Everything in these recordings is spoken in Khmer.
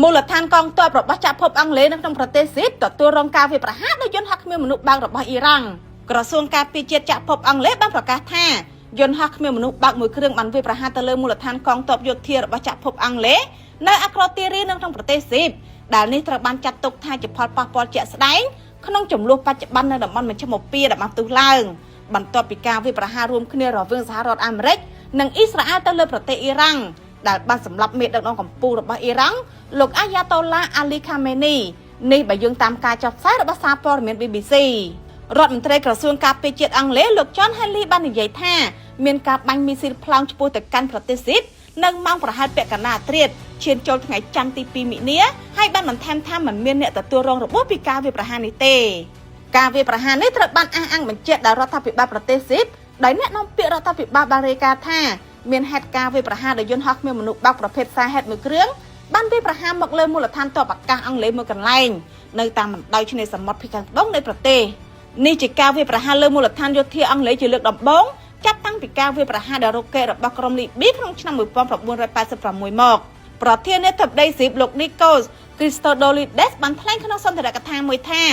មូលដ្ឋានកងទ័ពរបស់ចក្រភពអង់គ្លេសនៅក្នុងប្រទេសស៊ីបទទួលរងការវាយប្រហារដោយយន្តហោះគ្មានមនុស្សបើករបស់អ៊ីរ៉ង់ក្រសួងការពារជាតិចក្រភពអង់គ្លេសបានប្រកាសថាយន្តហោះគ្មានមនុស្សបើកមួយគ្រឿងបានវាយប្រហារទៅលើមូលដ្ឋានកងទ័ពយោធារបស់ចក្រភពអង់គ្លេសនៅអាក្រូទីរីនៅក្នុងប្រទេសស៊ីបដែលនេះត្រូវបានចាត់ទុកថាជាផលប៉ះពាល់ជាក់ស្ដែងក្នុងចំនួនបច្ចុប្បន្ននៅតំបន់មជ្ឈមពាដែលបានផ្ទុះឡើងបន្ទាប់ពីការវាយប្រហាររួមគ្នារវាងសហរដ្ឋអាមេរិកនិងអ៊ីស្រាអែលទៅលើប្រទេសអ៊ីរ៉ង់ដែលបានសម្លាប់មេដឹកនាំកម្ពុជារបស់អ៊ីរ៉ង់លោកអាយ៉ាតូឡាអាលីខាមេនីនេះបើយើងតាមការចុះផ្សាយរបស់សារព័ត៌មាន BBC រដ្ឋមន្ត្រីក្រសួងការពារជាតិអង់គ្លេសលោក John Healey បាននិយាយថាមានការបាញ់មីស៊ីលផ្លោងឆ្ពោះទៅកាន់ប្រទេសស៊ីបនៅម៉ោងប្រហែលពាក់កណ្ដាលអាធ្រាត្រឈានចូលថ្ងៃច័ន្ទទី2មិនិនាហើយបានបន្ថែមថាមិនមានអ្នកទទួលរងរបួសពីការវាយប្រហារនេះទេការវាយប្រហារនេះត្រូវបានអះអាងបញ្ជាក់ដោយរដ្ឋាភិបាលប្រទេសស៊ីបដោយអ្នកនាំពាក្យរដ្ឋាភិបាលបានរាយការណ៍ថាមានហេតុការណ៍វាយប្រហារដោយយន្តហោះគ្មានមនុស្សបើកប្រភេទសារហេតុមួយគ្រឿងបានវាយប្រហារមកលើមូលដ្ឋានទ័ពអាកាសអង់គ្លេសមួយកន្លែងនៅតាមបណ្ដោយឆ្នេរសមុទ្រភាគខាងត្បូងនៃប្រទេសនេះជាការវាយប្រហារលើមូលដ្ឋានយោធាអង់គ្លេសជាលើកដំបូងចាប់តាំងពីការវាយប្រហារដោយរ៉ុកែតរបស់ក្រុមលីប៊ីក្នុងឆ្នាំ1986មកប្រធានាធិបតីស៊ីបលោកនីកូសគ្រីស្តូដូលីដេសបានថ្លែងក្នុងសន្ទរកថាមួយថា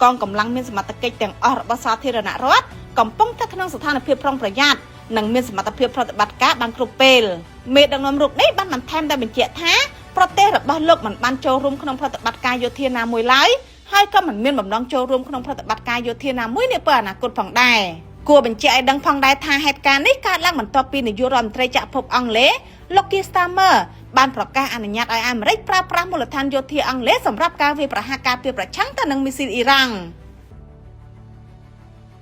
កងកម្លាំងមានសមត្ថកិច្ចទាំងអស់របស់សាធារណរដ្ឋកំពុងតែក្នុងស្ថានភាពប្រុងប្រយ័ត្ននិងមានសមត្ថភាពប្រតិបត្តិការបានគ្រប់ពេលមេដឹកនាំរូបនេះបានបន្ថែមដោយបញ្ជាក់ថាប្រទេសរបស់លោកមិនបានចូលរួមក្នុងប្រតិបត្តិការយោធាណាមួយឡើយហើយក៏មិនមានបំណងចូលរួមក្នុងប្រតិបត្តិការយោធាណាមួយនាពេលអនាគតផងដែរគួរបញ្ជាក់ឲ្យដឹងផងដែរថាហេតុការណ៍នេះកើតឡើងបន្ទាប់ពីនាយករដ្ឋមន្ត្រីចក្រភពអង់គ្លេសលោកគីស្តាមើបានប្រកាសអនុញ្ញាតឲ្យអាមេរិកប្រើប្រាស់មូលដ្ឋានយោធាអង់គ្លេសសម្រាប់ការវាយប្រហារការពារប្រឆាំងទៅនឹងមីស៊ីលអ៊ីរ៉ង់។